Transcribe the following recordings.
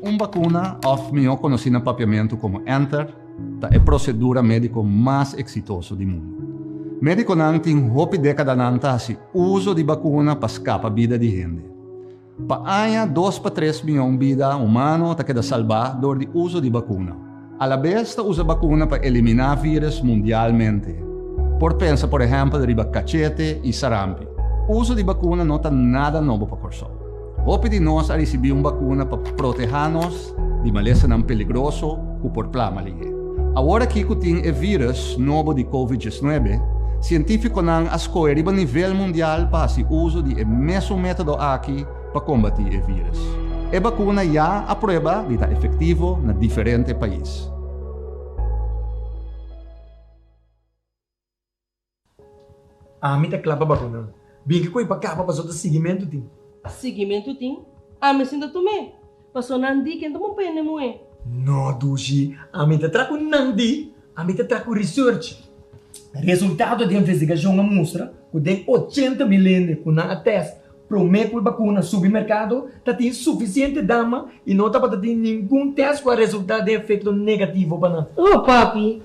Un bakuna, òf mihó konosí na papiamentu komo enter, ta e prosedura médiko mas eksitoso di mundu. Médikonan tin hopi dékadanan ta hasi uso di bakuna pa skapa bida di hende. Pa aña dos pa tres mion bida humano ta keda salbá dor di uso di bakuna. Alabes ta usa bakuna pa eliminá vírus mundialmente. Por pensa por ehèmpel riba kachete i sarampi. Uso di bakuna no ta nada nobo pa Kòrsou. Hopi di nos a risibí un bakuna pa protehá nos di malesanan peligroso ku por plama lihé. Awor aki ku tin e vírus nobo di Covid diesnuebe, sientífikonan a skohe riba nivel mundial pa hasi uso di e mesun método aki pa kombatí e vírus. E bakuna ya a prueba di ta efektivo na diferente pais. Ami ta kla pa bakuna. Bin ki koe pa kaba paso ta siguimentu tin. Siguimentu tin? Ami sin ta tum'é. Paso nan di ken ta bon pa hende muhé. No dushi, ami ta tra ku nan di, ami ta tra ku research. Resultado di investigashon a mustra ku den 80.000 hende ku nan a test promé ku e bakuna subi merkado ta tin sufisiente dama i no tabata tin ningun test ku a resultá den efekto negativo pa nan. Oh papi,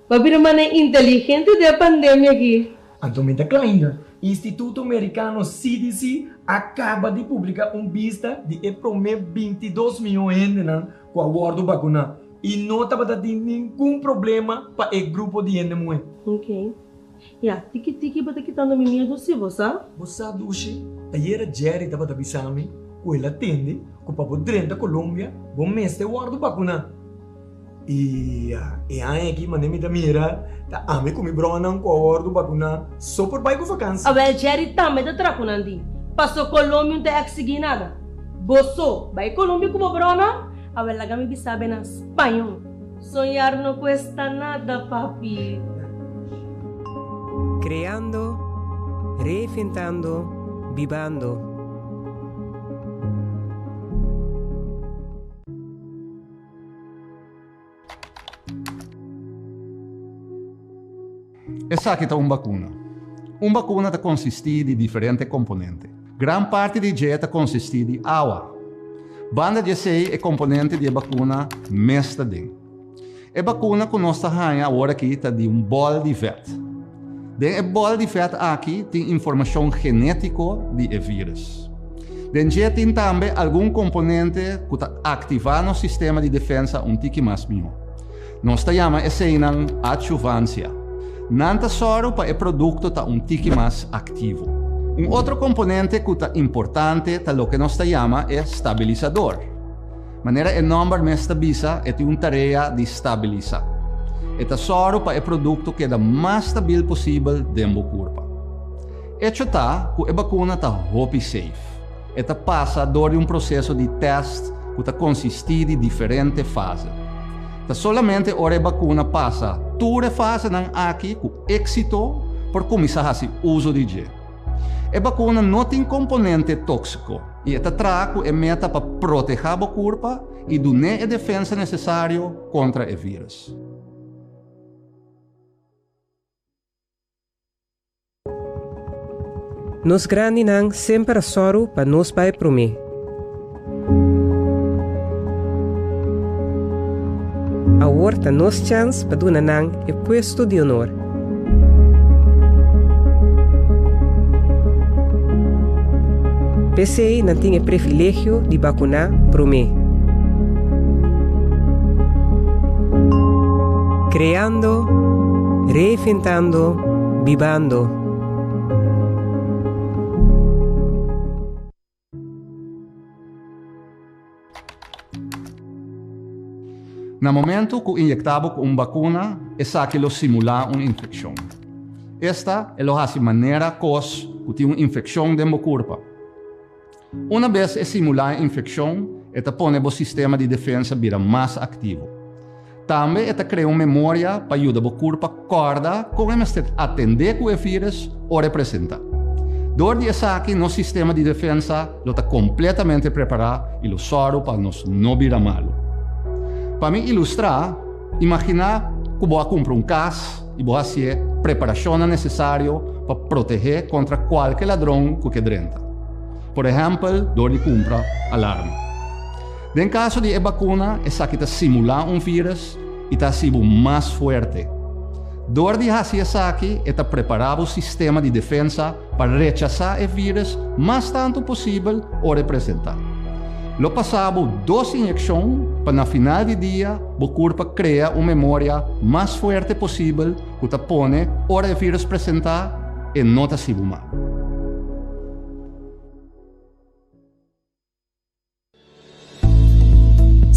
Bo bira manera inteligente den e pandemia aki. Anto mi ta kla ainda. Instituto Merikano CDC a kaba di publiká un bista di e promé 22 mion hendenan ku a wòrdu bakuná i no tabata tin ningun problema pa e grupo di hende muhé. Ok. Ya, tiki tiki bo ta kitando mi miedu si, bo sa? Bo sa, Dushi, ayera Jerry tabata bisa mi ku el a tende ku pa bo drenta Colombia bo mester wòrdu bakuná. I e aña aki manera mi ta mira ta ami ku mi bronan ku a wòrdu bakuná so por bai ku vakansi. Awel Jerry tambe ta traha ku nan di. Paso Colombia un ta eksigí nada. Bo so bai Colombia ku bo bronan? Awel laga mi bisa be na spañó. Soñar no cuesta nada papi. Creando, reinventando, bibando. Esaki ta un bakuna. Un bakuna ta konsistí di diferente komponente. Gran parti di dje ta konsistí di awa. Banda di esei e komponente di e bakuna mes ta den. E bakuna ku nos ta haña awor aki ta di un bòl di vèt. Den e bòl di vèt aki tin informashon genétiko di e vírus. Den dje tin tambe algun komponente ku ta aktivá nos sistema di defensa un tiki mas mihó. Nos ta yama eseinan adjuvansia. Nan ta sòru pa e produkto ta un tiki mas aktivo. Un otro komponente ku ta importante ta loke nos ta yama e stabilisador. Manera e nòmber mes ta bisa, e tin un tarea di stabilisá. E ta sòru pa e produkto keda mas stabil posibel den bo kurpa. Echo ta ku e bakuna ta hopi safe. E ta pasa dor di un proseso di tèst ku ta konsistí di diferente fase. Ta solamente ora e bakuna pasa tur e fasenan aki ku éksito por kuminsá hasi uso di dje. E bakuna no tin komponente tóksiko i e ta traha ku e meta pa protehá bo kurpa i dun'é e defensa nesesario kontra e vírus. Nos grandinan semper a sòru pa nos bai promé. Awor ta nos chèns pa duna nan e puesto di honor. P'esei nan tin e privilegio di bakuná promé. Kreando, reinventando, bibando. Na momento ku inyektá bo ku un bakuna, esaki lo simulá un infekshon. Esta e lo hasi manera kos ku tin un infekshon den bo kurpa. Una bes e simulá e infekshon, e ta pone bo sistema di defensa bira mas aktivo. Tambe e ta krea un memoria pa yuda bo kurpa kòrda kon e mester atendé ku e vírus ora e presentá. Dor di esaki nos sistema di defensa lo ta kompletamente prepará i lo sòru pa nos no bira malu. Pa mi ilustrá, imaginá ku bo a kumpra un kas i bo hasié preparashonnan nesesario pa protehé kontra kualke ladron ku ke drenta. Por ehèmpel dor di kumpra alarma. Den kaso di e bakuna, esaki ta simulá un vírùs i ta hasi bo mas fuerte. Dor di hasi esaki, e ta prepará bo sistema di defensa pa rechasá e vírùs mas tantu posibel ora e presentá. Lo pasa bo dos inyekshon pa na final di dia bo kurpa krea un memoria mas fuerte posibel ku ta pone ora e vírùs presentá e no ta hasi bo mal.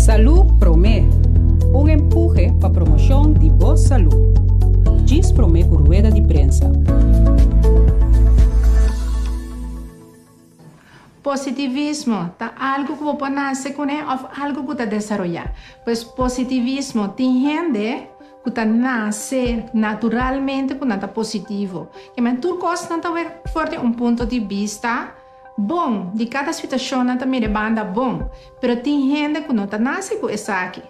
Salú Promé, un empuhe pa promoshon di bo salú. Djis promé ku rueda di prensa. Positivismo ta algu ku bo por nase kuné òf algu ku ta desaroyá. Pues positivismo tin hende ku ta nase naturalmente ku nan ta positivo. Kimen tur kos nan ta wek for di un punto di bista Bon, di kada situashon nan ta mira e banda bon, pero tin hende ku no ta nase ku esaki.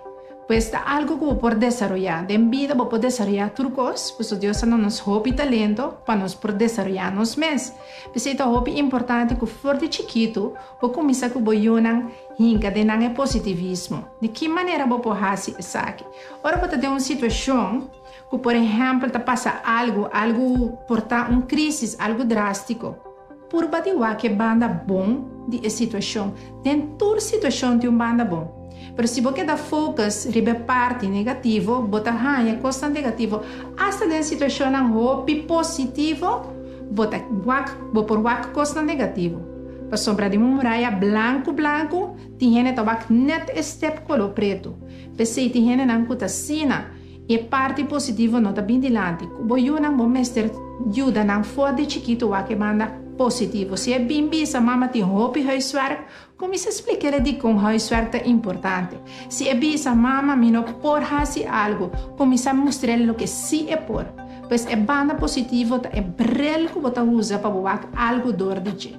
Pues ta algu ku bo por desaroyá. Den bida bo por desaroyá tur kos, pasobra Dios a duna nos hopi talento pa nos por desaroyá nos mes. P'esei ta hopi importante ku for di chikitu bo kuminsá ku bo yunan hinka den nan e positivismo. Di ki manera bo por hasi esaki? Ora bo ta den un situashon ku por ehèmpel ta pasa algu, algu por ta un krísis, algu drástiko. Purba di wak e banda bon di e situashon. Den tur situashon tin un banda bon. Pero si bo keda focus riba e parti negativo, bo ta haña kosnan negativo. Asta den situashonnan hopi positivo, bo ta wak, bo por wak kosnan negativo. Pasobra den un muraya blanku blanku, tin hende ta wak nèt e step koló pretu. P'esei tin hendenan ku ta asina. E parti positivo no ta bin dilanti. Ku bo yunan bo mester yuda nan for di chikitu wak e banda positivo. Si e bin bisa mama tin hopi huiswerk, kuminsa splik'el dikon huiswerk ta importante. Si e bisa mama mi no por hasi algu, kuminsa mustr'el loke si e por. Pues e banda positivo ta e brel ku bo ta usa pa bo wak algu dor di dje.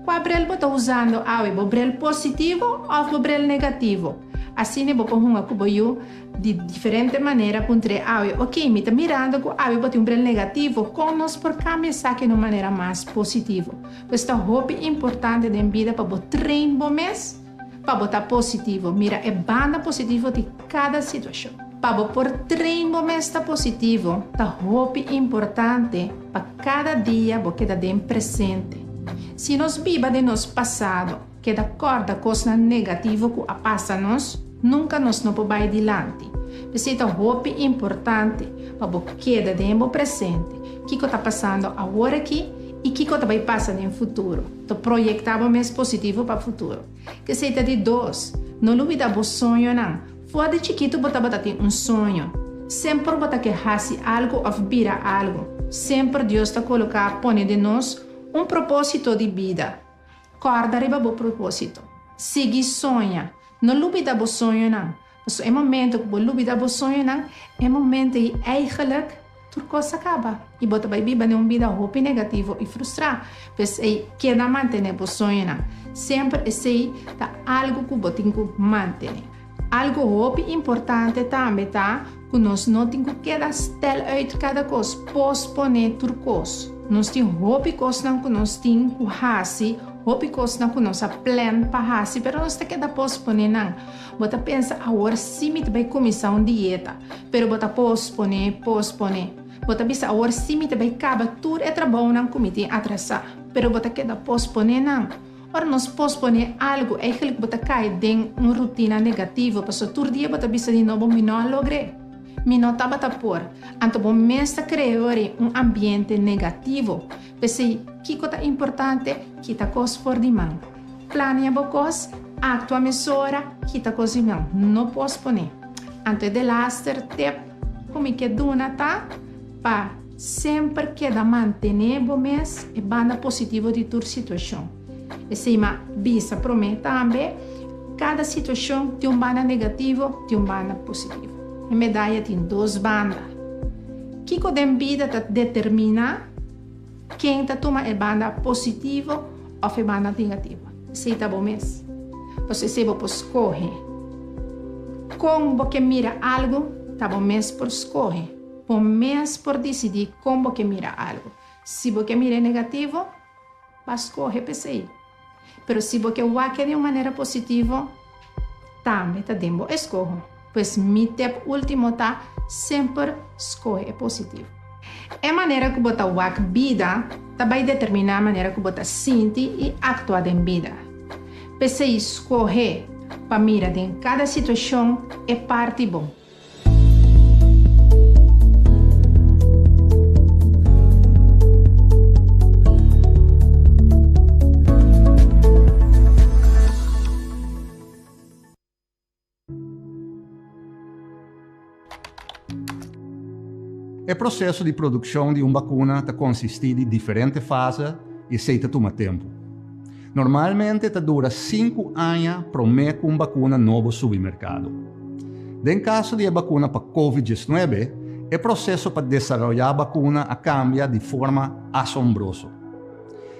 Kua brel bo ta usando awe, bo brel positivo òf bo brel negativo? Asina bo por hunga ku bo yu. Di diferente manera puntr'é awe, Oké, mi ta mirando ku awe bo tin un bril negativo, kon nos por kambia esaki na un manera mas positivo? Pues ta hopi importante den bida pa bo train bo mes pa bo ta positivo, mira e banda positivo di kada situashon. Pa bo por train bo mes ta positivo, ta hopi importante pa kada dia bo keda den presente. Si nos biba den nos pasado, Keda kòrda kosnan negativo ku a pasa nos, nunka nos no por bai dilanti. P'esei ta hopi importante pa bo keda den bo presente, kiko ta pasando awor aki i kiko ta bai pasa den futuro. Ta proyektá bo mes positivo pa futuro. K'esei ta di dos, no lubidá bo soñonan. For di chikitu bo tabata tin un soño. Semper bo ta ke hasi algu òf bira algu. Semper Dios ta koloká pone den nos un propósito di bida. Kòrda riba bo propósito. Sigui soña. No lubida bo soñonan. Pasobra e momento ku bo lubida bo soñonan, e momento ei eigenlijk tur kos a kaba i bo ta bai biba den un bida hopi negativo i frustrá. P'esei, keda mantené bo soñonan. Semper esei ta algu ku bo tin ku mantené. Algu hopi importante tambe ta ku nos no tin ku keda stel uit kada kos, posponé tur kos. Nos tin hopi kosnan ku nos tin ku hasi, hopi kosnan ku nos a plan pa hasi, pero nos ta keda posponé nan. Bo ta pensa, Awor sí mi ta bai kuminsá un dieta, pero bo ta posponé, posponé. Bo ta bisa, Awor sí mi ta bai kaba tur e trabounan ku mi tin atrasá, pero bo ta keda posponé nan. Ora nos posponé algu, eigenlijk bo ta kai den un rutina negativo, pasobra tur dia bo ta bisa di nobo, Mi no a logr'é. Mi no tabata por. Anto bo mes ta krea ori un ambiente negativo. P'esei, kiko ta importante? Kita kos for di man. Plania bo kos, aktua mesora, kita kos di man. No posponé. Anto e delaster tip ku mi ke duna ta pa. Semper keda mantené bo mes e banda positivo di tur situashon. Esei m'a bisa promé tambe, kada situashon tin un banda negativo, tin un banda positivo. E medaya tin dos banda. Kiko den bida ta determiná ken ta tuma e banda positivo òf e banda negativo? Esei ta bo mes. Pasobra esei bo por skohe. Kon bo ke mira algu ta bo mes por skohe. Bo mes por disidí kon bo ke mira algu. Si bo ke mira e negativo, ba skohe p'esei. Pero si bo ke wak-e di un manera positivo, tambe ta den bo eskoho. Pues mi tep último ta, semper skohe e positivo. E manera ku bo ta wak bida ta bai determiná manera ku bo ta sinti i aktua den bida. P'esei skohe pa mira den kada situashon e parti bon. E proseso di produkshon di un bakuna ta konsistí di diferente fase i esei ta tuma tempu. Normalmente ta dura sinku aña promé ku un bakuna nobo subi merkado. Den kaso di e bakuna pa Covid diesnuebe, e proseso pa desaroyá bakuna a kambia di forma asombroso.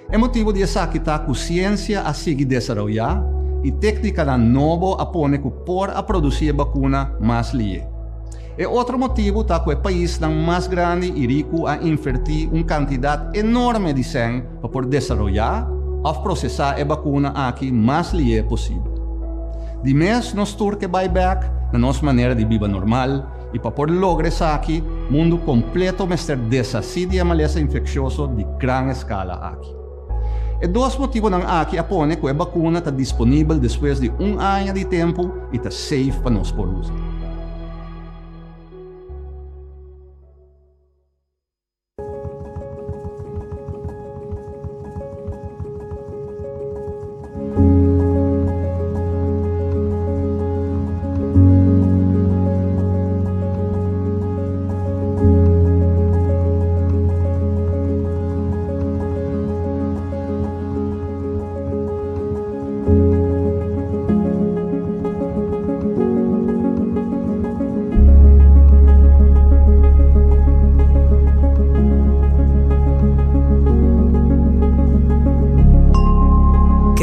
E motibu di esaki ta ku siensia a sigui desaroyá i téknikanan nobo a pone ku por a produsí e bakuna mas lié. E otro motibu ta ku e paisnan mas grandi i riku a invertí un kantidat enorme di sèn pa por desaroyá òf prosesá e bakuna aki mas lié posibel. Di mes nos tur ke bai bèk na nos manera di biba normal i pa por logra esaki mundu kompleto mester deshasí di e malesa infekshioso di gran eskala aki. E dos motibunan aki a pone ku e bakuna ta disponibel despues di un aña di tempu i ta safe pa nos por usa.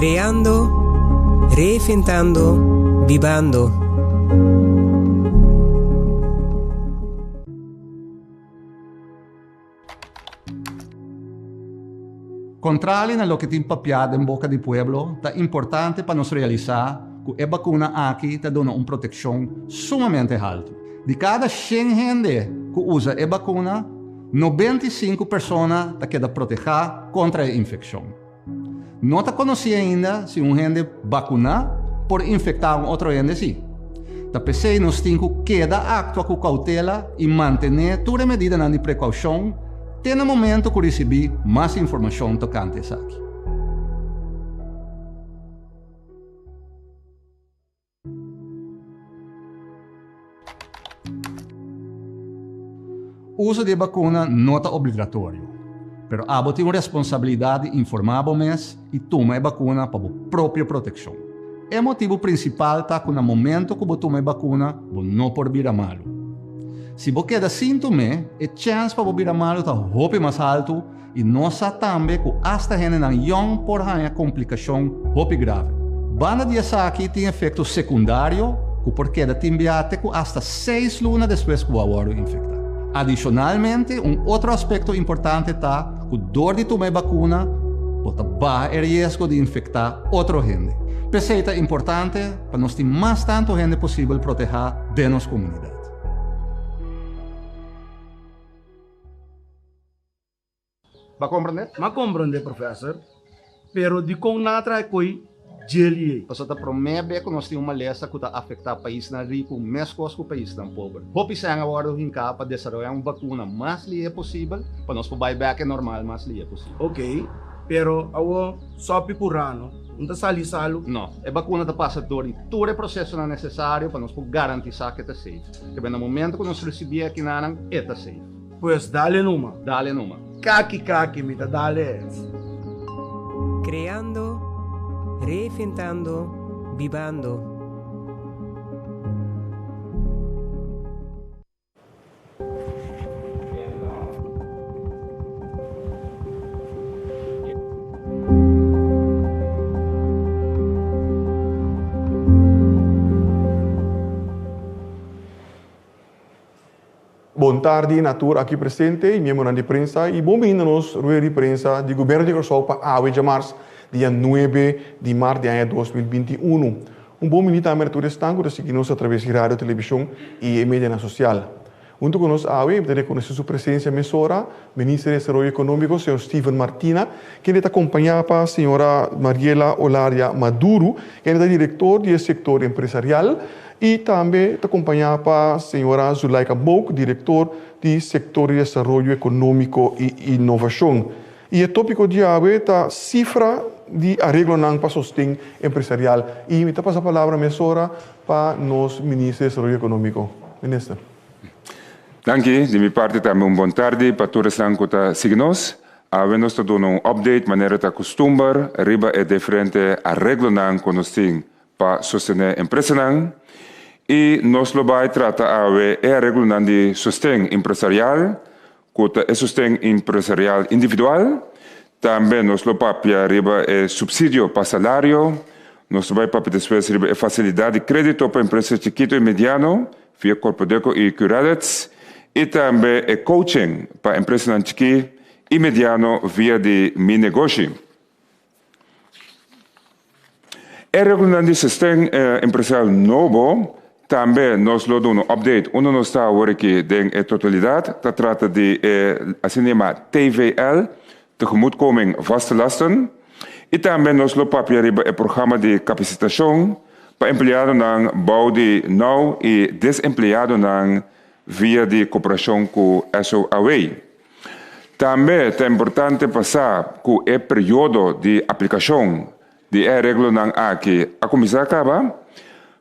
Creando, reinventando, bibando. Kontrali na loke tin papiá den boka di pueblo, ta importante pa nos realisá ku e bakuna aki ta duna un protekshon sumamente haltu. Di kada shen hende ku usa e bakuna, 95 persona ta keda protehá kontra e infekshon. No ta konosí ainda si un hende bakuná por infektá un otro hende sí. Ta p'esei nos tin ku keda aktua ku koutela i mantené tur e medidanan di prekoushon te na momento ku risibí mas informashon tokante esaki. Uso di e bakuna no ta obligatorio, pero abo tin un responsabilidat di informá bo mes i tuma e bakuna pa bo propio protekshon. E motibu prinsipal ta ku na momento ku bo tuma e bakuna bo no por bira malu. Si bo keda sin tum'é, e chèns pa bo bira malu ta hopi mas haltu I nos sa tambe ku asta hendenan yòn por haña komplikashon hopi grave. Banda di esaki tin efekto sekundario ku por keda tin bia te ku asta seis luna despues ku bo a wòrdu infektá. Adishonalmente, un otro aspekto importante ta ku dor di tuma e bakuna bo ta baha e riesgo di infektá otro hende. P'esei ta importante pa nos tin mas tantu hende posibel protehá den nos komunidat. Ba komprendé? M'a komprendé, professor. Pero dikon nan a traha e koi djeli ei? Pasobra ta promé be ku nos tin un malesa ku ta afektá paisnan riku meskos ku paisnan pober. Hopi sèn a wòrdu hinká pa desaroyá un bakuna mas lihé posibel pa nos por bai bèk e normal mas lihé posibel. Ok, pero awor sòpi ku rano no ta sali salu? No, e bakuna ta pasa dor di tur e prosesonan nesesario pa nos por garantisá ku e ta safe. Kebé na momento ku nos risibí e akinanan, e ta safe. Pues dale numa. Dale numa. Kaki kaki mi ta dale es. Creando, reinventando, bibando. Bon tardi na tur aki presente y miembronan di prensa y bon bini na nos rueda di prensa di Gobierno di Kòrsou pa awe djamars dia nuebe di mart di aña 2021. Un bon bini tambe na tur esnan ku ta sigui nos atraves di radio, televishon i e medianan sosial. Huntu ku nos awe, mi ta rekonosé su presensia mesora, Minister di Desaroyo Ekonómiko, señor Steven Martina, kende ta kompañá pa señora Mariela Olaria Maduro, kende ta direktor di e sektor empresarial, i tambe ta kompañá pa señora Zulaika Mook, direktor di sektor di desaroyo ekonómiko i inovashon. I e tópiko di awe ta sifra di areglonan pa sosten empresarial. I mi ta pasa palabra mesora pa nos Minister di Desaroyo Ekonómiko. Minister. Danki. Di mi parti tambe un bon tardi pa tur esnan ku ta sigui nos. Awe nos ta duna un update manera ta kustumber riba e diferente areglonan ku nos tin pa sostené empresanan. I nos lo bai trata awe e areglonan di sosten empresarial ku ta e sosten empresarial individual. Tambe nos lo papia riba e supsidio pa salario. Nos lo bai papia despues riba e fasilidat di krédito pa empresa chikitu i mediano via Korpodeko i Qredits. I tambe e coaching pa empresanan chikí i mediano via di Mi Negoshi. E reglanan di sosten empresarial nobo tambe nos lo duna un update unda nos ta awor aki den e totalidat. Ta trata di e asina yama TVL, Tegemoetkoming Vaste Lasten. I tambe nos lo papia riba e programa di kapasitashon pa empleadonan bou di now i desempleadonan via di koperashon ku SOAW. Tambe ta importante pa sa ku e periodo di aplikashon di e areglonan aki a kuminsá kaba.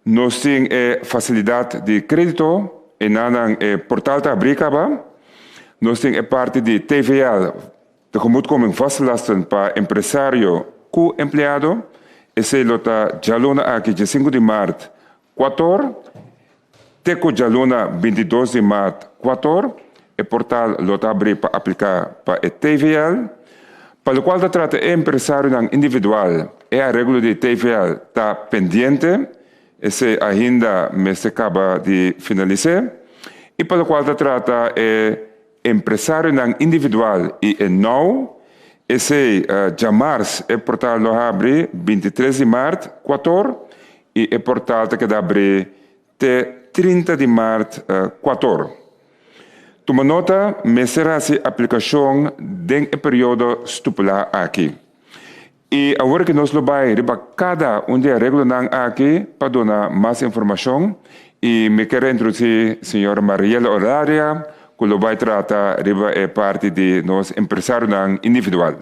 Nos tin e fasilidat di krédito, enanan e portal ta abrí kaba. Nos tin e parti di TVL, Tegemoetkoming Vastelasten pa empresario ku empleado. Esei lo ta djaluna aki diesinku di mart kuator. Te ku djaluna 22 di mart kuator, e portal lo ta abrí pa apliká pa e TVL. Pa lokual ta trata e empresarionan individual, e areglo di TVL ta pendiente, esei ainda mester kaba di finalis'é. I pa lokual ta trata e empresarionan individual i e now, esei djamars e portal lo habri 23 di mart kuator i e portal ta keda abrí te 30 di mart kuator. Tuma nota, mester hasi aplikashon den e periodo stipulá aki. I awor ki nos lo bai riba kada un di e areglonan aki pa duna mas informashon i mi kier introdusí señor Mariela Olaria ku lo bai trata riba e parti di nos empresarionan individual.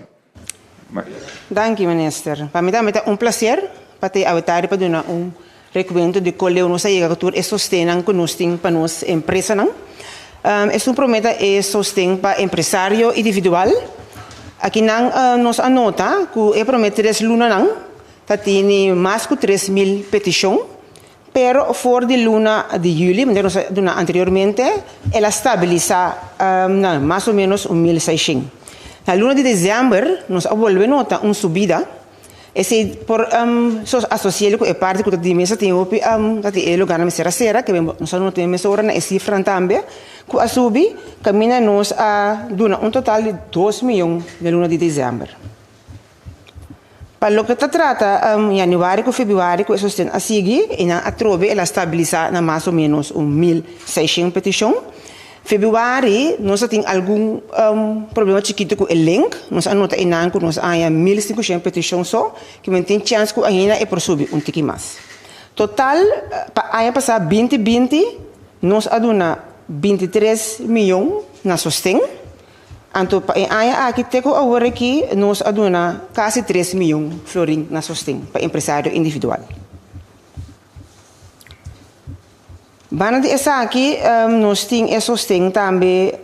Mariela. Danki Minister. Pa mi tambe ta un placer pa te awe tardi pa duna un recuento di con leu nos a yega cu tur e sostennan cu nos tin pa nos empresanan. Esun prome ta e sosten pa empresario individual. Akinan nos a nota cu e prome tres lunanan ta tini mas cu 3000 peticion, pero for di luna di juli, manera nos a duna anteriormente, el a stabilisa na mas o menos un 1600. Na luna di december nos a bolbe nota un subida. Esei por sos asosi'el ku e parti ku ta di mesa tin hopi ta tin e lugarnan mester a sera ke nos a nota mesora na e sifranan tambe ku a subi kaminda nos a duna un total di dos miyon den luna di desèmber. Pa loke ta trata yanüari ku febrüari ku e sosten a sigui i nan atrobe el a stabilisá na mas o ménos un 1600 petishon. Februari nos a tin algun problema chikitu ku e link. Nos a nota einan ku nos a haña 1500 petishon so, ku men tin chèns ku ainda e por subi un tiki mas. Total pa aña pasá 2020 nos a duna 23 miyon na sosten. Anto pa e aña aki te ku awor aki nos a duna kasi 3 miyon florin na sosten pa empresario individual. Banda di esaki nos tin e sosten tambe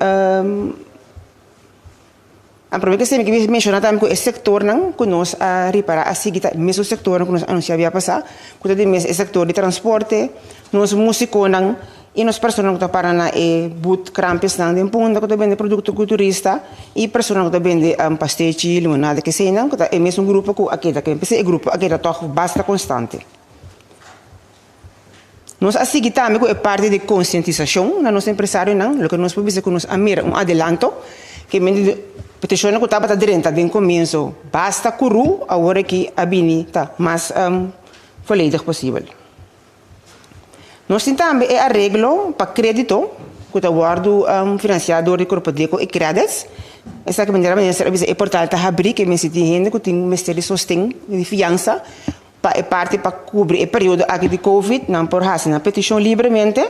a prome ke mi ke menshoná tambe ku e sektornan ku nos a ripará a sigui ta e mesun sektornan ku nos a anunsiá bia pasá ku ta di mes e sektor di transporte, nos musikonan i nos personanan ku ta para na e but krampesnan den Punda ku ta bende produkto ku turista i personanan ku ta bende pastechi, limonada keseinan ku ta e mesun grupo ku a keda p'esei e grupo a keda tòg basta konstante. Nos a sigui tambe ku e parti di konsientisashon na nos empresarionan, loke nos por bisa ku nos a mira un adelanto, ke mente di petishonnan ku tabata drenta den komienso basta kurú, awor aki a bini ta mas volledig posibel. Nos tin tambe e areglo pa krédito ku ta wòrdu finansiá dor di Korpodeko i Credits. Esaki manera minister a bisa e portal ta habrí ke mester tin hende ku tin mester di sosten di fiansa pa e parti pa kubri e periodo aki di Covid nan por hasi nan petishon libremente.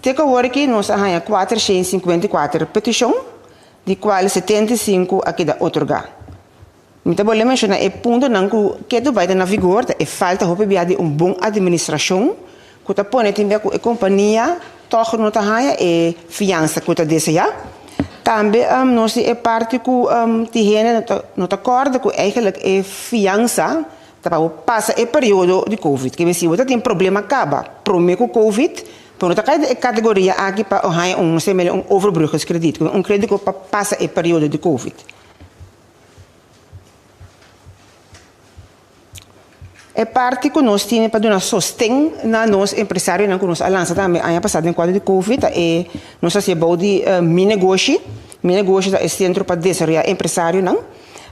Te ku awor aki nos a haña 454 petishon di kual 75 a keda otorgá. Mi ta bolbe menshoná e puntonan ku ketu bai ta na vigor ta e falta hopi bia di un bon administrashon ku ta pone tin bia ku e kompania tòg no ta haña e fiansa ku ta deseá. Tambe nos tin e parti ku tin hende no ta kòrda ku eigentlik e fiansa ta pa bo pasa e periodo di covid. Ke si bo ta tin problema kaba promé ku covid bo no ta kai den e kategoria aki pa haña un un overbruggingskrediet, un kredito pa pasa e periodo di covid. E parti ku nos tene pa duna sosten na nos empresarionan ku nos a lansa tambe aña pasá den kuadro di Covid ta e nos hasié bou di Mi Negoshi. Mi Negoshi ta e sentro pa desaroyá empresarionan.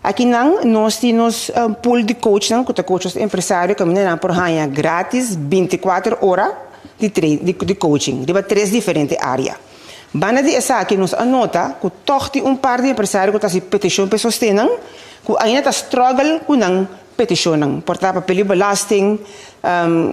Akinan nos tin nos pool di coachnan ku ta coach nos empresario kaminda nan por haña grátis 24 ora di di coaching riba tres diferente área. Banda di esaki nos a nota ku tòg tin un par di empresario ku ta hasi petishon pa e sostennan ku ainda ta struggle ku nan petishonnan. Por ta papel di belasting,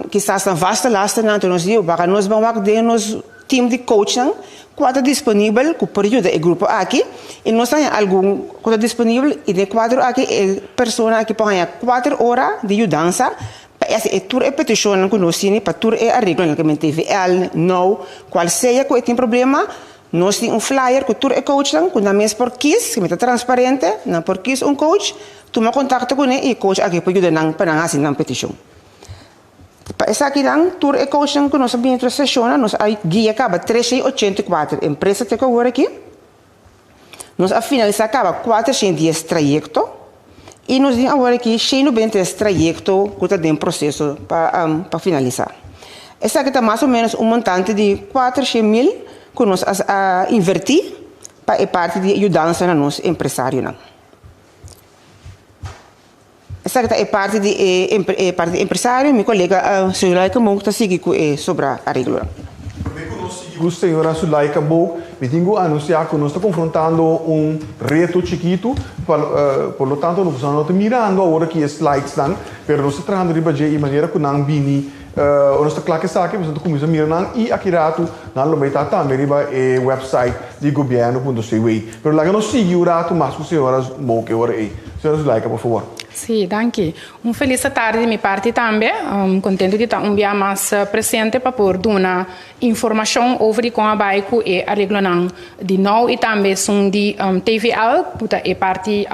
kisas nan vaste lastennan, anto nos di wak nos ban wak den nos team di coachnan kua ta disponibel ku por yuda e grupo aki i nos ta haña algun ku ta disponibel i den e kuadro aki e persona aki por haña kuater ora di yudansa Pa e hasi e tur e petishonnan ku nos tini pa tur e areglonan ku men TVL, now, kual sea ku e tin problema, nos tin un flyer ku tur e coachnan ku nan mes por kis, ku mi ta transparente, nan por kis un coach, tuma kontakto kuné i e coach aki por yuda nan pa nan hasi nan petishon. Pa esakinan tur e coachnan ku nos a bini tur e seshonnan nos a guia kaba 384 empresa te ku awor aki. Nos a finalisá kaba 410 trayekto i nos tin awor aki 193 trayekto ku ta den proseso pa pa finalisá. Esaki ta mas o ménos un montante di 400 mil ku nos a a invertí pa e parti di yudansa na nos empresarionan. Esaki ta e parti di e e parti di empresario. Mi kolega Zulaika Mook ta sigui ku e sobra areglonan. Promé ku nos sigui ku señora Zulaika Mook, mi tin ku anunsiá ku nos ta konfrontando un reto chikitu, pa por lo tanto nos no ta mirando awor aki e slidesnan, pero nos ta trahando riba dje i manera ku nan bini ora nos ta kla ku esaki nos ta kuminsá mira nan i aki ratu nan lo bai ta tambe riba e website di gobièrnu punto cw. Pero laga nos sigui un ratu mas ku señora Mook e ora ei. Señora Zulaika, por favor. Sí, danki. Un felis tardi di mi parti tambe. Contento di ta un bia mas presente pa por duna informacion over di con a bay cu e areglonan di now y tambe esun di TVL, cu ta e parti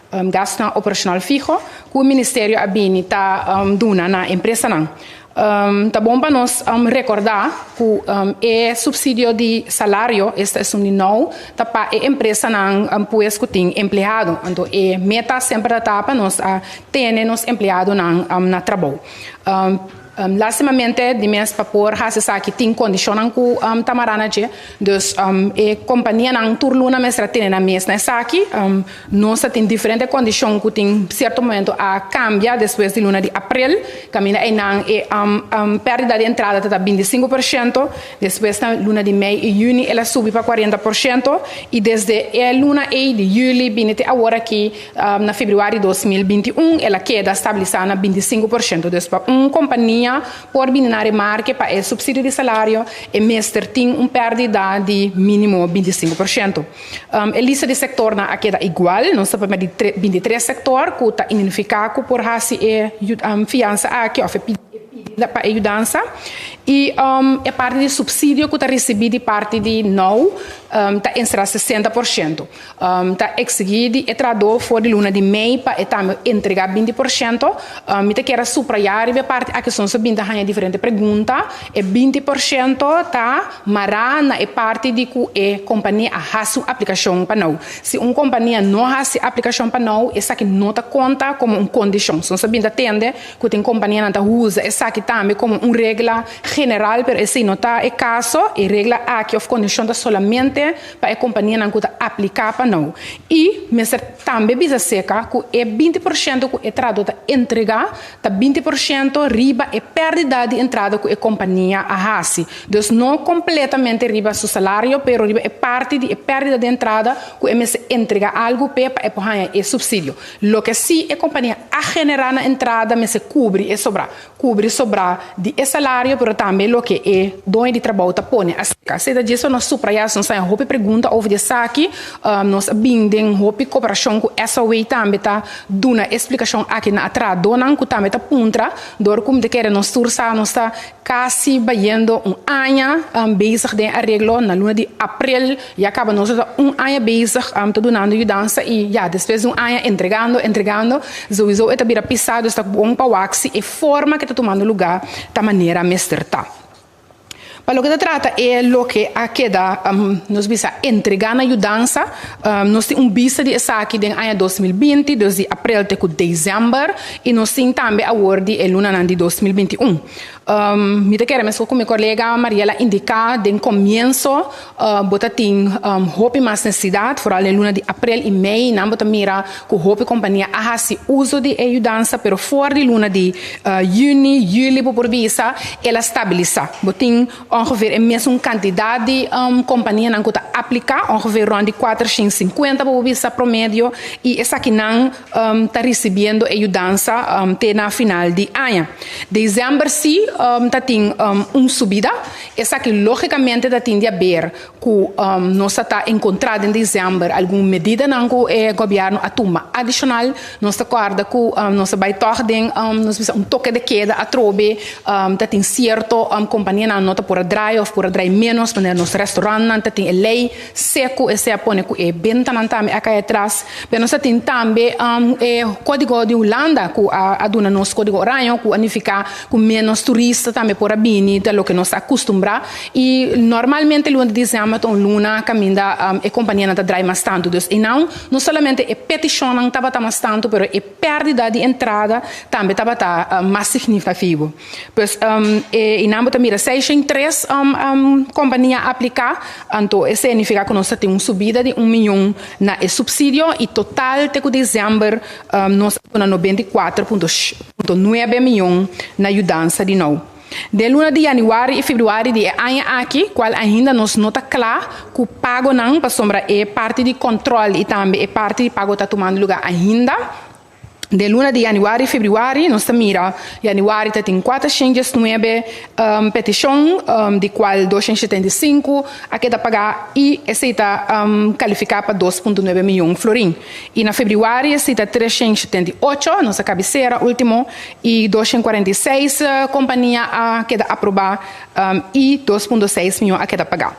gastonan operacional fiho cu e ministerio a bini ta duna na empresanan. Ta bon pa nos rekordá ku e supsidio di salario, esta esun di nou, ta pa e empresanan pues ku tin empleado. Anto e meta semper ta ta pa nos a tene nos empleadonan na trabou. Lastimamente di mes pa por hasi esaki tin kondishonnan ku ta mará na dje. Dus e kompanianan tur luna mester a tene nan mes na esaki. Nos ta tin diferente kondishon ku tin sierto momento a kambia despues di luna di aprel. Kaminda einan e pèrdida di entrada ta ta 25%, despues na luna di mei i yüni el a subi pa 40% i desde e luna ei di yüli bini te awor aki na febrüari 2021 el a keda stabilisá na 25%. Dus pa un kompania por bini na remarke pa e supsidio di salario e mester tin un pèrdida di mínimo 25%. E lista di sektornan a keda igual. Nos ta papia di 23 sektor ku ta identifiká ku por hasi e fiansa aki òf e pidi pa e yudansa. I e parti di supsidio ku ta risibí di parti di now ta enserá 60%. Ta eksigí di e trahadó for di luna di mei pa e tambe entregá 20%. Mi ta kier a suprayá riba e parti aki soms a bin ta haña diferente pregunta. E 20% ta mará na e parti di ku e kompania a hasi un aplikashon pa nou. Si un kompania no hasi aplikashon pa nou, esaki no ta konta komo un kondishon. Soms a bin ta tende ku tin kompanianan ta usa esaki. tambe komo un regla general, pero esei no ta e kaso. E regla aki òf kondishon ta solamente pa e kompanianan ku ta apliká pa nou. I mester tambe bisa seka ku e 20% ku e trahadó ta entregá ta 20% riba e pèrdida di entrada ku e kompania a hasi. Dus no kompletamente riba su salario, pero riba e parti di e pèrdida di entrada ku e mester entregá algu p'e pa e por haña e supsidio. Loke sí e kompania a generá na entrada mester kubri e sobrá. Kubri sobrá di e salario, pero tambe loke e doño di trabou ta pone aserka. Esei ta djis pa nos suprayá, nos haña hopi pregunta over di esaki. Nos a bin den hopi koperashon ku SOW tambe ta duna e splikashon aki na atradonan ku tambe ta puntra dor ku mi ta kere nos tur sa nos ta kasi bayendo un aña bezig den e areglo. Na luna di aprel ya kaba nos ta un aña bezig ta dunando yudansa i ya despues di un aña entregando entregando souiso e ta bira pisa, dus ta bon pa wak si e forma ke ta tumando luga ta manera mester ta. Pa loke ta trata e loke a keda, nos bisa, entregá na yudansa, nos tin un bista di esaki den aña 2020, dus di aprel te ku desèmber, i nos tin tambe awor di e lunanan di 2021. Mi ta kere meskos ku mi kolega Mariela indiká den komienso, bo ta tin hopi mas nesesidat, foral den luna di aprel i mei, nan bo ta mira ku hopi kompania a hasi uso di e yudansa, pero for di luna di yüni, yüli bo por bisa, el a stabilisá. Bo tin ongeveer e mesun kantidat di kompanianan ku ta apliká, ongeveer rònt di 450 bo por bisa promedio, i esakinan ta risibiendo e yudansa te na final di aña. Desèmber sí ta tin un subida. Esaki lógikamente ta tin di aber ku nos ta ta enkontrá den desèmber algun medidanan ku e gobièrnu a tuma adishonal. Nos ta kòrda ku nos a bai tòg den nos bisa un toke de keda atrobe. Ta tin sierto kompanianan no ta por a drai òf por a drai ménos manera nos restaurantnan ta tin e lei seku esei a pone ku e bentanan tambe a kai atras. Pero nos ta tin tambe e kódigo di Hulanda ku a duna nos kódigo oraño ku a nifiká ku ménos turista tambe por a bini ta loke nos ta akustumbrá i normalmente luna di desèmber ta un luna kaminda e kompanianan ta drai mas tantu. Dus einan no solamente e petishonnan tabata mas tantu pero e pèrdida di entrada tambe tabata mas signifikativo. Pues einan bo ta mira 603 kompania a apliká, anto esei nifiká ku nos ta tin un subida di un miyon na e supsidio i total te ku desèmber nos a duna 94.9 miyon na yudansa di nou. Den luna di yanüari i febrüari di e aña aki, kual ainda nos no ta kla ku pagonan pasobra e parti di kòntròl i tambe e parti di pago ta tumando lugá ainda. Den luna di yanüari i febrüari nos ta mira yanüari ta tin 419 petishon, di kual 275 a keda pagá i esei ta kalifiká pa 2.9 miyon florin. I na febrüari esei ta 378, nos a kabesera último, i 246 kompania a keda aprobá i 2.6 miyon a keda pagá.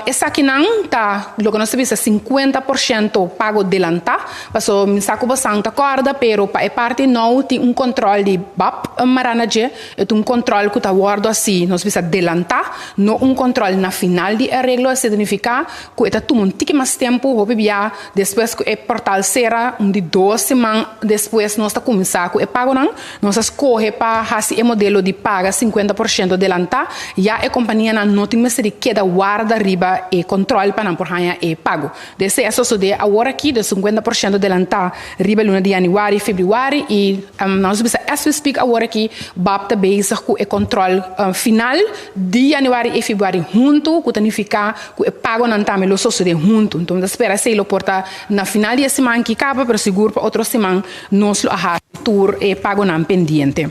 Esakinan ta loke nos ta bisa 50% pago delantá, paso mi sa ku bosan ta kòrda, pero pa e parti nou tin un kòntròl di bap mará na dje, e ta un kòntròl ku ta wòrdu hasi, nos bisa delantá, no un kòntròl na final di e areglo, esei ta nifiká ku e ta tuma un tiki mas tempu, hopi bia despues ku e portal sera, un di dos siman despues nos ta kuminsá ku e pagonan. Nos a skohe pa hasi e modelo di paga 50% delantá, ya e kompanianan no tin mester di keda warda riba e kòntròl pa nan por haña e pago. Desei a sosodé awor aki, dus 50% delantá riba e luna di yanüari i febrüari i nos bisa as we speak awor aki bap ta bezig ku e kòntròl final di yanüari i febrüari huntu, ku ta nifiká ku e pagonan tambe lo sosodé huntu. Enton mi ta spera esei lo por ta na final di e siman aki kaba, pero sigur pa otro siman nos lo a hasi tur e pagonan pendiente.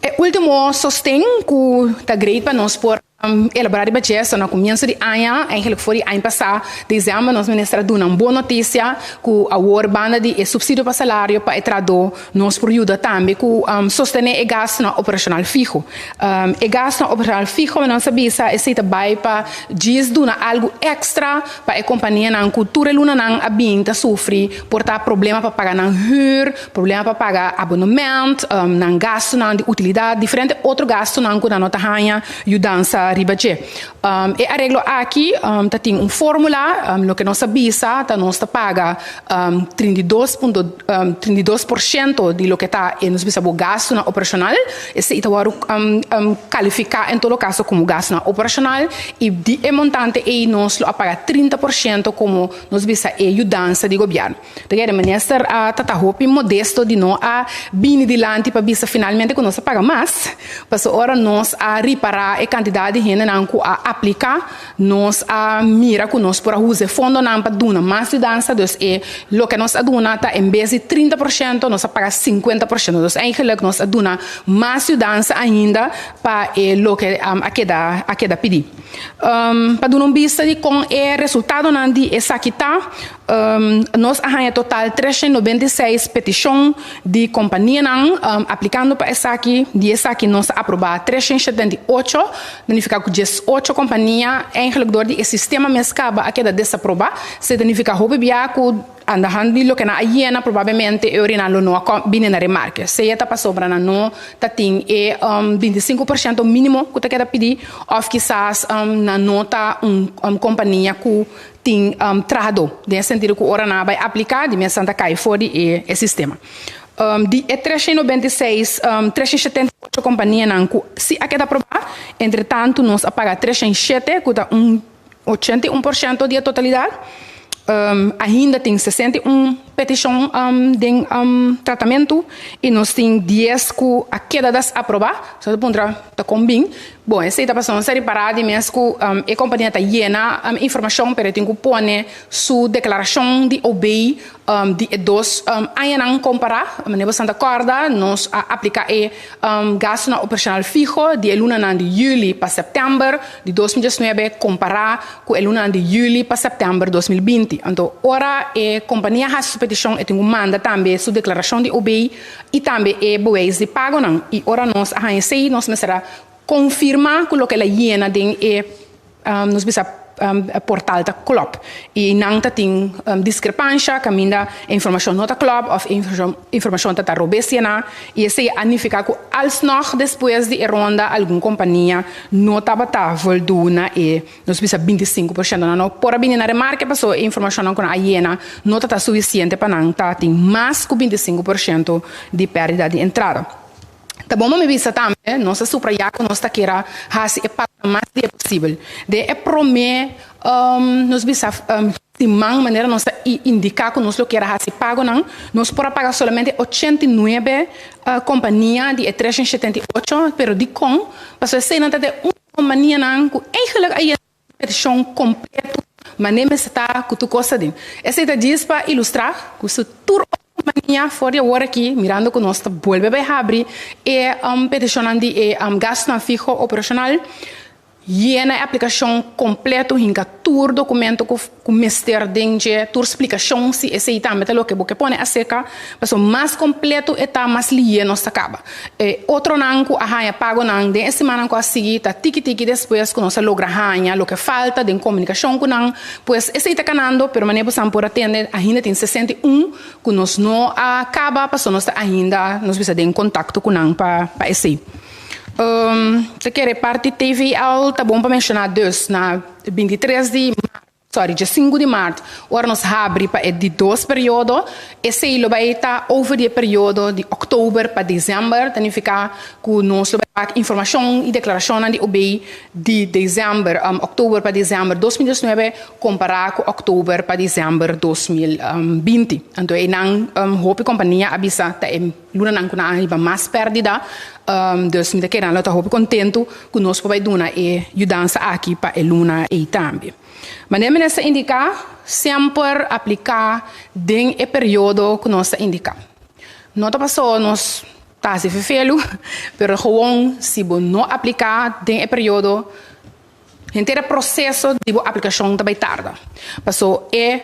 E último sosten ku ta great pa nos por elaborá riba dje esta na komienso di aña, eigenlijk for di aña pasá, desèmber, nos minister a duna un bon notisia ku awor banda di e supsidio pa salario pa e trahadó nos por yuda tambe ku sostené e gastunan operashonal fiho. E gastunan operashonal fiho nos a bisa esei ta bai pa djis duna algu èkstra Pa e kompanianan ku tur e lunanan a bin ta sufri por ta problema pa paga nan hür, problema pa paga abonement, nan gastunan di utilidat, diferente otro gastunan ku nan no ta haña yudansa riba dje. E areglo aki ta tin un formula, loke nos a bisa ta nos ta paga 32 punto 32% di loke ta e, nos bisa bo, gastonan operashonal. Esei ta wòrdu kalifiká en todo kaso komo gastonan operashonal i di e montante ei nos lo a paga 30% komo, nos bisa, e yudansa di gobièrnu. De minister a tata hopi modesto di no a bini dilanti pa bisa finalmente ku nos a paga mas. Paso ora nos a ripará e kantidat di hendenan ku a apliká, nos a mira ku nos por a usa fondonan pa duna mas yudansa, dus e loke nos a duna ta, en bes di 30%, nos a paga 50%. Dus eigenlijk nos a duna mas yudansa ainda pa e loke a keda pidi. Pa duna un bista di kon e resultadonan di esaki ta, nos a haña total 396 petishon di kompanianan aplikando pa esaki. Di esaki nos a aprobá 378, significa ku 18 kompania eigenlijk dor di e sistema mes kaba a keda desaprobá. Significa hopi bia ku andahand di loke nan a yena, probablemente e original lo no a bini na remarke. Sea ta pasobra nan no ta tin e 25% mínimo ku ta keda pidi òf kisas nan no ta un kompania ku tin trahadó. Den sentido ku ora nan bai apliká, di mes ta kai for di e sistema. Di e 396, 378 kompanianan ku si a keda aprobá, entre tantu nos a paga 307, ku ta un 81% di e totalidat. Ainda tin 61 petishon di tratamentu i nos tin 10 ku a keda desaprobá. So puntra ta kon bin. Bon, esei ta pasando seri pará di mes ku e kompania ta yena informashon, pero tin ku pone su deklarashon di OB di e 2 añanan kompará. Manera bo ta kòrda, nos a apliká e gastonan operashonal fiho di e lunanan di yüli pa sèptèmber di 2019 kompará ku e lunanan di yüli pa sèptèmber 2020. Anto, ora e kompania hasi su petishon, e tin ku manda tambe su deklarashon di OB i tambe e bewijs di pagonan. I ora nos a haña esei, nos mester a konfirmá ku loke el a yena den e nos bisa, portal ta klòp. I nan ta tin diskrepansia, kaminda informashon no ta klòp òf informashon ta robes yená. I esei a nifiká ku alsnog despues di e ronda algun kompania no tabata voldoen na e, nos bisa, 25%. Nan no por a bini na remarke paso e informashonnan ku nan a yena no ta sufisiente pa nan ta tin mas ku 25% di pèrdida di entrada. Ta bon mi bisa tambe, nos a subrayá ku nos ta kier hasi e pago mas lihé posibel. Den e promé nos bisa, siman, manera nos a indiká ku nos lo kier hasi pagonan, nos por a paga solamente 89 kompania di e 378, pero dikon? Pasobra eseinan ta de un kompanianan ku eigenlijk a yena petishon kompleto, manera mester ta ku tur kos aden. Esei ta djis pa ilustrá ku si tur kompania for di awor aki, mirando ku nos ta bolbe bai habri e petishonnan di e gastonan fiho operashonal, yena e aplikashon kompleto, hinka tur dokumento ku mester den dje, tur splikashon si esei tambe ta loke bo ke pone aserka, pasobra mas kompleto e ta, mas lihé nos ta kaba. E otronan ku a haña pagonan den e simannan ku a sigui ta tiki tiki despues ku nos a logra haña loke falta den komunikashon ku nan, pues esei ta kanando, pero manera boso por a tende, ainda tin 61 ku nos no a kaba pasobra nos ta ainda, nos bisa, den kontakto ku nan pa esei. Ta kere parti TVL ta bon pa menshoná dus na 23 di maart, sorry, dia 5 di maart, ora nos habri pa e di dos periodo, esei lo bai ta over di e periodo di òktober pa desèmber, ta nifiká ku nos lo bai wak informashon i deklarashonnan di OB di desèmber, òktober pa desèmber 2019 kompará ku òktober pa desèmber 2020. Anto einan hopi kompania a bisa ta e lunanan ku nan a hiba mas pèrdida, dus mi ta kere nan lo ta hopi kontentu ku nos por bai duna e yudansa aki pa e luna ei tambe. Manera minister indiká, semper apliká den e periodo ku nos a indiká. No ta paso nos ta hasi fefelu, pero gewoon si bo no apliká den e periodo, henter e proseso di bo aplikashon ta bai tarda. Paso e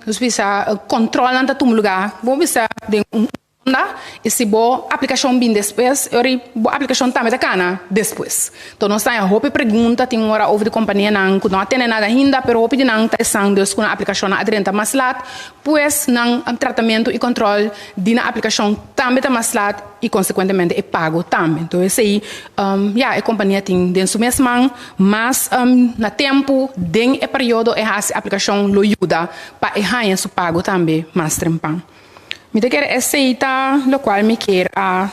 nos bisa, kontrolnan ta tuma lugá, bo bisa, den un ronda i si bo aplikashon bin despues, e ora bo aplikashon tambe ta kana despues. Enton nos ta haña hopi pregunta, tin ora over di kompanianan ku no a tene nada ainda, pero hopi di nan ta esan dus ku nan aplikashonnan a drenta mas lat, pues nan tratamentu i kòntròl di nan aplikashon tambe ta mas lat i konsekuentemente e pago tambe. Enton esei ya e kompania tin den su mes man mas na tempu den e periodo e hasi aplikashon lo yuda pa e haña su pago tambe mas trempan. Mi ta kere esei ta lokual mi kier a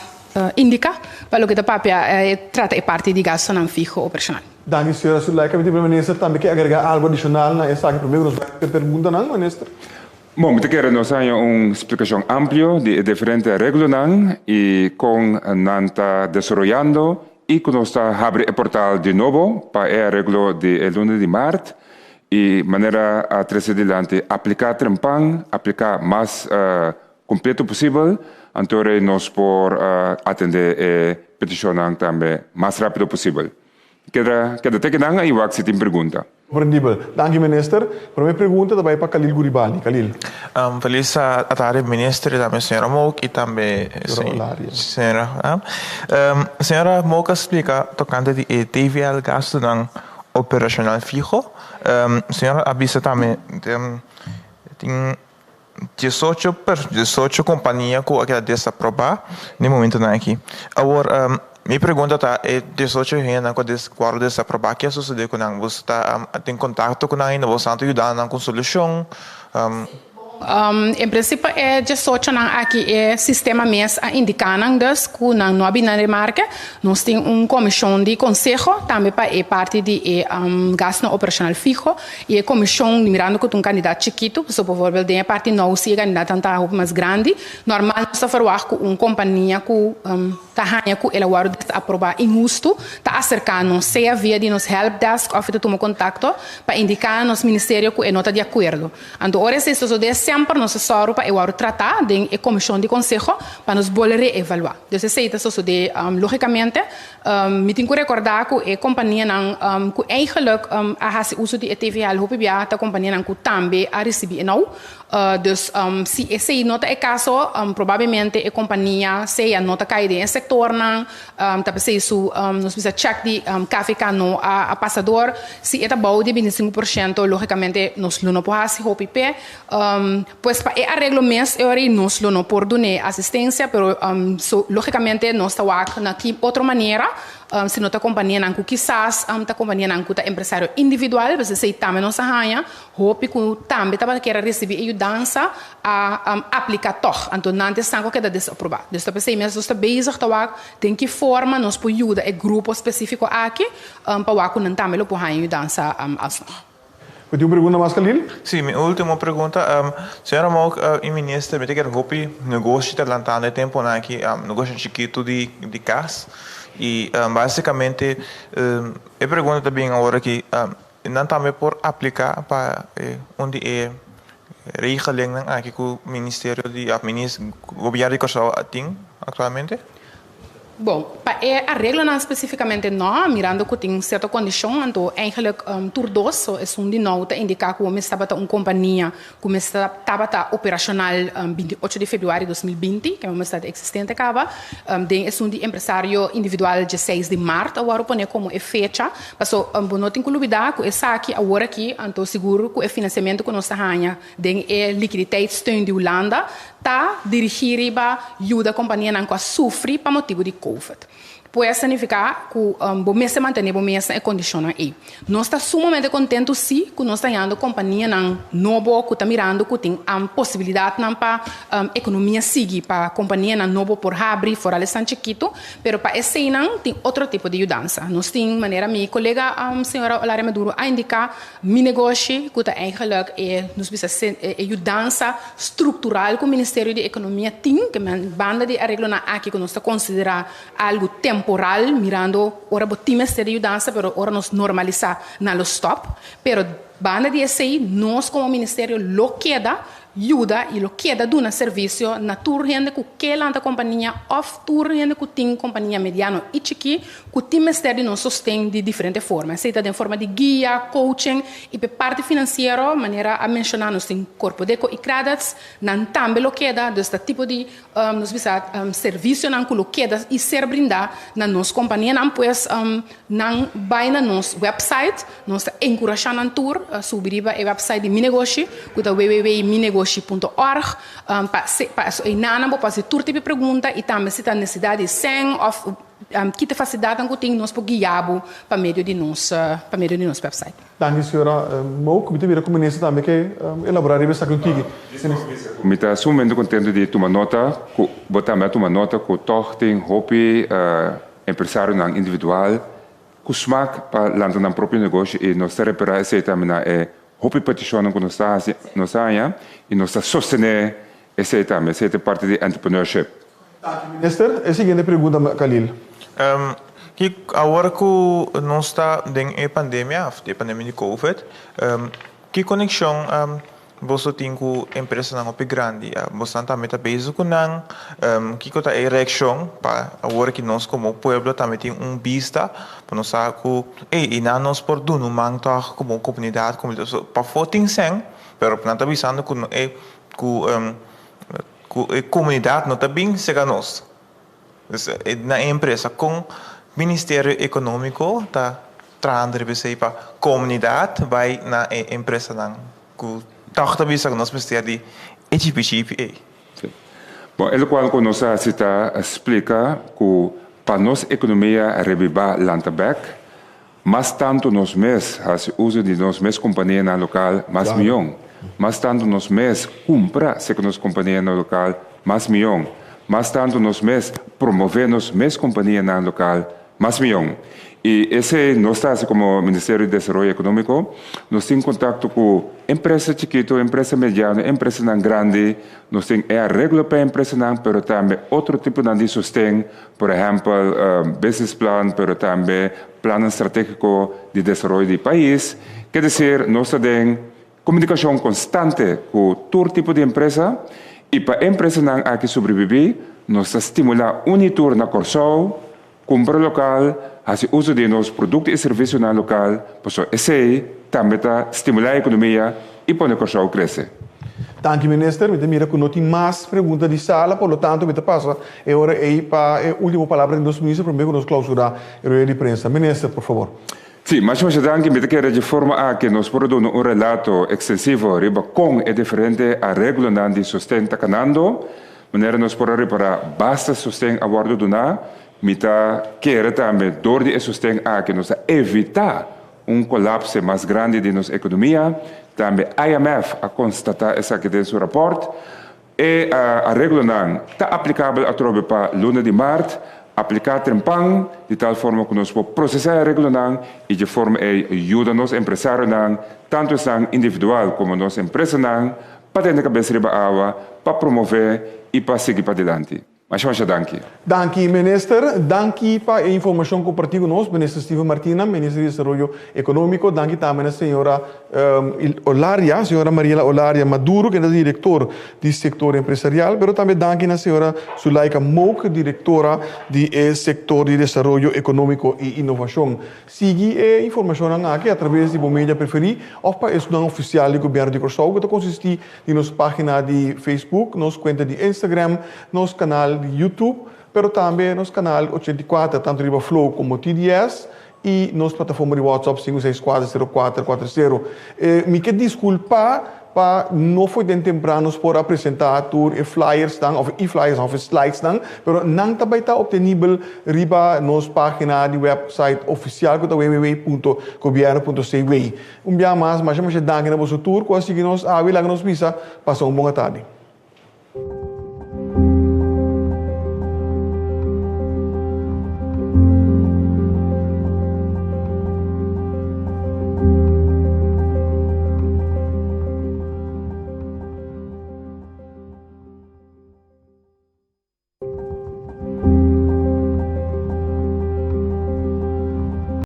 indiká pa loke ta papia e trata e parti di gastonan fiho operashonal. Danki señora Zulaika. Mi tin primer minister tambe ke agregá algu adishonal na esaki prome ku nos bai ku e perguntanan, minister. Bon, mi ta kere nos haña un splikashon amplio di e diferente areglonan i kon nan ta desaroyando i ku nos ta habri e portal di nobo pa e areglo di e luna di mart I manera a trese dilanti, apliká trempan, apliká mas kompleto posibel, anto rei nos por atendé e petishonnan tambe mas rápido posibel. Keda keda te kinan i wak si tin pregunta. Komprendibel. Danki Minister. Prome pregunta ta bai pa Khalil Guribali. Khalil. Felis atardi Minister i tambe señora Mook i tambe señora. Señora Mook a splika tokante di e TVL gastunan Operacional fiho. Señor a bisa tambe tin diesocho per diesocho compania cu a keda desaproba den momentonan aki. Awor mi pregunta ta e diesocho hendenan cu a wòrdu desaproba ke a sosode cu nan? Boso ta den contacto cu nan ainda? Boso ta yuda nan cu un solucion? En prinsipio e diesochonan aki e sistema mes a indiká nan dus ku nan no a bini na remarke. Nos tin un komishon di konseho tambe pa e parti di e gastunan operashonal fiho i e komishon mirando ku ta un kandidat chikitu, pasobra bovorbel den e parti nou si e kandidatan ta hopi mas grandi, normal nos ta ferwagt ku un kompania ku ta haña ku el a wòrdu desaprobá inhustu ta aserká nos sea via di nos helpdesk òf e ta tuma kontakto pa indiká nos ministerio ku e no ta di akuerdo. Anto ora esei sosodé semper nos ta sòru pa e wòrdu tratá den e komishon di konseho pa nos bolbe reevaluá. Dus esei ta sosodé lógikamente. Mi tin ku rekordá ku e kompanianan ku eigenlik a hasi uso di e TVL hopi bia ta kompanianan ku tambe a risibí e nou. Dus si esei no ta e kaso probablemente e kompania sea no ta kai den e sektornan. Ta p'esei su, nos bisa check di KVK no a pasa dor. Si e ta bou di 25%, logicamente nos lo no por haci hopi p'e. Pues pa e areglo mes e ora ei nos lo no por dun'é asistencia, pero so logicamente nos ta wak na ki otro manera, si no ta companianan cu kisas ta companianan cu ta empresario individual, pues esei tambe nos a haña. Hopi ku tambe tabata kier a risibí e yudansa a apliká tòg, anto nan ta esnan ku a keda desaprobá. Dus ta p'esei mes nos ta bezig ta wak den ki forma nos por yuda e grupo spesífiko aki pa wak ku nan tambe lo por haña yudansa alsnog. Bo tin un pregunta mas, Khalil? Sí, mi último pregunta. Señora Mook i Minister, mi ta kier hopi negoshi ta lantando e temponan aki, negoshinan chikitu di kas i básikamente e pregunta ta bin awor aki, Nan tambe por apliká pa un di e regelingnan aki ku Ministerio di Gobièrnu di Kòrsou tin aktualmente? Bon, pa e areglonan spesífikamente nò, mirando ku tin sierto kondishon, anto eigenlijk tur dos, so esun di nou ta indiká ku bo mester tabata un kompania ku mester tabata operashonal 28 di februari 2020, ke mester ta eksistente kaba, den esun di empresario individual 16 di mart a wòrdu pone komo e fecha. Paso bo no tin ku lubidá ku esaki awor aki, anto sigur ku e finansiamentu ku nos ta haña den e likiditeitssteun di Hulanda ta dirigí riba yuda kompanianan ku a sufri pa motibu di covid. Pues ta nifiká ku bo mester mantené bo mes na e kondishonnan ei. Nos ta sumamente kontentu sí ku nos ta hañando kompanianan nobo ku ta mirando ku tin posibilidatnan pa ekonomia sigui, pa kompanianan nobo por habri, foral esnan chikitu. Pero pa eseinan tin otro tipo di yudansa. Nos tin, manera mi kolega señora Olaria Maduro a indiká, Mi Negoshi, ku ta eigenlijk e, nos bisa, e yudansa struktural ku Ministerio di Ekonomia tin, ke men banda di areglonan aki ku nos ta konsiderá algu temporal, mirando ora bo tin mester di yudansa, pero ora nos normalisá nan lo stòp. Pero banda di esei nos komo ministerio lo keda. yuda i lo keda duna servisio na tur hende ku ke lanta kompania òf tur hende ku tin kompania mediano i chikí ku tin mester di nos sosten di diferente forma. Esei ta den forma di guia, coaching i p'e parti finansiero, manera a menshoná nos tin Korpodeko i Credits, nan tambe lo keda, dus ta tipo di nos bisa servisionan ku lo keda i ser brindá na nos kompanianan. Pues nan bai na nos website, nos ta enkurashá nan tur subi riba e website di Mi Negoshi ku ta www.minegoshi.org pa pa einan bo por hasi tur tipo di pregunta i tambe si ta nesesidat di sèn òf Ki ta fasilidatnan ku tin nos por guia bo pa medio di nos pa medio di nos website. Danki señora Mook. Mi ta mira ku minister tambe ke elabora riba esaki un tiki. Mi ta sumamente contento di tuma nota ku bo tambe a tuma nota ku tog tin hopi empresarionan individual ku smak pa lanta nan propio negoshi i nos ta repara esei tambe na e hopi petishonnan ku nos ta hasi nos ta haña i nos ta sostené esei tambe. Esei ta parti di entrepreneurship. Danki minister. E siguiente pregunta Khalil. Ki awor ku nos ta den e pandemia of e pandemia di covid, ki konekshon boso tin ku empresanan hopi grandi? Bosonan tambe ta bezig ku nan? Kiko ta e reakshon pa awor ki nos komo pueblo tambe tin un bista pa nos sa ku ey i nan nos por duna un man tòg komo komunidat komo pafó tin sèn pero nan ta bisando ku e ku Ku e komunidat no ta bin serka nos. Dus na e empresa kon Ministerio Ekonómiko ta trahando riba esei pa komunidat bai na e empresanan ku tòg ta bisa ku nos mester di e chipi chipi ei. Sí. Bon, e lokual ku nos a hasi ta splika ku pa nos ekonomia rebibá lanta bèk, Mas tantu nos mes hasi uso di nos mes kompanianan lokal, mas mion. Mas tantu nos mes kumpra serka nos kompanianan lokal, mas mion. Mas tantu nos mes promové nos mes kompanianan lokal, mas mion. I esei nos ta hasi komo Ministerio di Desaroyo Ekonómiko. Nos tin kontakto ku empresa chikitu, empresa mediano, empresanan grandi. Nos tin e areglo pa e empresanan, pero tambe otro tiponan di sosten. Por ehèmpel, business plan, pero tambe plannan stratégiko di desaroyo di pais. Ke desir, nos ta den komunikashon konstante ku tur tipo di empresa i pa e empresanan aki sobrebibí, nos ta stimulá un i tur na Kòrsou, kumpra lokal, hasi uso di nos produkto i servisionan lokal, pasobra esei tambe ta stimulá e ekonomia i pone Kòrsou krese. Danki minister, mi ta mira ku no tin mas pregunta di sala, por lo tanto mi ta pasa e ora ei pa e ultimo palabra di nos minister prome ku nos klausurá e rueda di prensa. Minister, por fabor. Sí, masha masha danki. Mi ta kere dje forma aki nos por a duna un relato ekstensivo riba kon e diferente areglonan di sosten ta kanando. Manera nos por a ripará, basta sosten a wòrdu duná. Mi ta kere tambe dor di e sosten aki nos a evitá Un kolapse mas grandi di nos ekonomia. Tambe IMF a konstatá esaki den su rapòrt. E areglonan ta aplikabel atrobe pa luna di mart. Apliká trempan, di tal forma ku nos por prosesá e areglonan i dje forma ei yuda nos empresarionan, tantu esnan individual komo nos empresanan, pa tene kabes riba awa, pa promové i pa sigui padilanti. Masha masha danki. Danki Minister. Danki pa e informacion comparti cu nos, Minister Steven Martina, Minister di Desaroyo Economico. Danki tambe na señora Olaria, señora Mariela Olaria Maduro, kende ta director di sector empresarial, pero tambe danki na señora Zulaika Mook, directora di e sector di Desaroyo Economico y Innovacion. Sigui e informacionnan aki a traves di bo media preferi of pa esunnan oficial di Gobierno di Corsou cu ta consisti di nos página di Facebook, nos kuenta di Instagram, nos kanal di YouTube, pero tambe nos kanal 84 tantu riba Flow komo TDS i nos plataforma di WhatsApp 5640440. Mi ke diskulpá pa no foi den tempran nos por a presentá tur e flyersnan òf e flyers òf e slidesnan, pero nan ta bai ta optenibel riba nos página di website ofisial ku ta www.gobierno.cw. Un bia mas, masha masha danki na boso tur ku a sigui nos awe. Laga nos bisa, pasa un bon atardi.